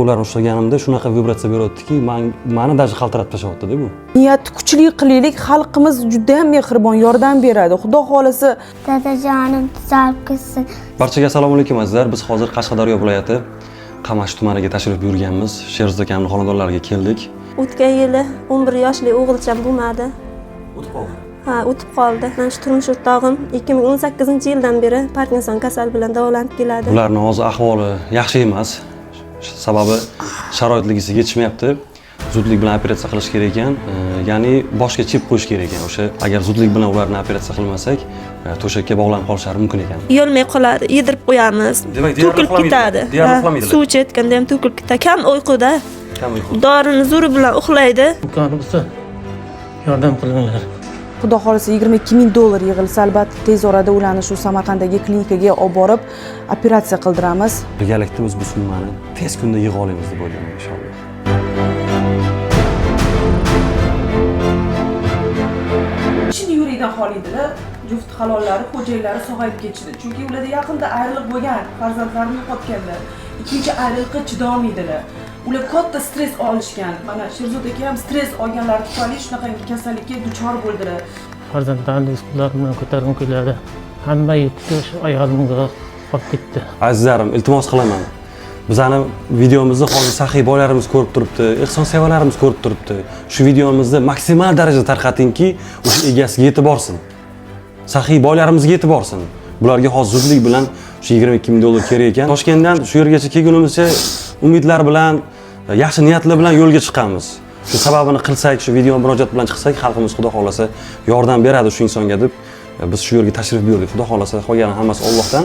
Qo'llarini ushlaganimda shunaqa vibratsiya beryaptiki, mani даже qaltiratib tashlayapti-da bu. Niyatni kuchli qilaylik, xalqimiz juda ham mehribon, yordam beradi. Xudo xolasa. Dadajonim tuzalib ketsin. Barchaga assalomu alaykum, azizlar. Biz hozir Qashqadaryo viloyati Qamashi tumaniga tashrif buyurganmiz. Sherzod akamning xonadonlariga keldik. O'tgan yili 11 yoshli o'g'ilcham bo'lmadi. O'tib qoldi. Ha, o'tib qoldi. Mana shu turmush o'rtog'im 2018-yildan beri Parkinson kasali bilan davolanib keladi. Ularning hozir ahvoli yaxshi emas. Sababi sharoitligisi yetishmayapti. Zudlik bilan operatsiya qilish kerak ekan. Ya'ni boshga chip qo'yish kerak ekan. O'sha agar zudlik bilan ularni operatsiya qilmasak, to'shakka bog'lanib qolishlari mumkin ekan. Yeyolmay qoladi, yedirib qo'yamiz. Demak, deyarli To'kilib uxlamaydilar. ketadi. Deyarli Ha, uxlamaydilar. Suv ichayotganda ham to'kilib ketadi. Kam uyquda. Kam uyqu. Dorini zo'ri bilan uxlaydi. Imkoni bo'lsa, yordam qilinglar. Xudo xolasa, 22 ming dollar yig'ilsa, albatta tez orada ularni shu Samarqanddagi klinikaga olib borib operatsiya qildiramiz. Birgalikda biz bu summani tez kunda yig'a olamiz deb o'ylayman, inshaalloh. Chin yurakdan xohlaydilar. Juft halollari, xo'jayinlari sog'ayib ketishdi. Chunki ularda yaqinda ayriliq bo'lgan, farzandlarini yo'qotganlar. Ikkinchi ayriliqqa chidolmaydilar. Ular katta stress olishgan. Mana Sherzod aka ham stress olganlari tufayli shunaqangi kasallikka duchor bo'ldilar. Farzandlarimni ustilarim bilan ko'targim keladi. Hamma yuki shu ayolimga qolib ketdi. Azizlarim, iltimos qilaman. Bizani videomizni hozir saxiy boylarimiz ko'rib turibdi, ehsonsevarlarimiz ko'rib turibdi. Shu videomizni maksimal darajada tarqatingki, o'sha egasiga yetib borsin. Saxiy boylarimizga yetib borsin. Bularga hozir zudlik bilan shu 22 ming dollar kerak ekan. Toshkentdan shu yergacha kelgunimizcha umidlar bilan, yaxshi niyatlar bilan yo'lga chiqqanmiz. Shu sababini qilsak, shu video murojaat bilan chiqsak, xalqimiz xudo xolasa yordam beradi shu insonga deb biz shu yerga tashrif buyurdik. Xudo xolasa, qolgani hammasi Allohdan.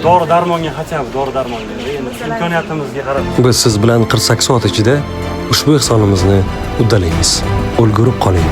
Dori darmonga, хотя бы dori darmonga endi imkoniyatimizga qarab. Biz siz bilan 48 soat ichida ushbu ehsonimizni uddalaymiz. Ulgurib qoling.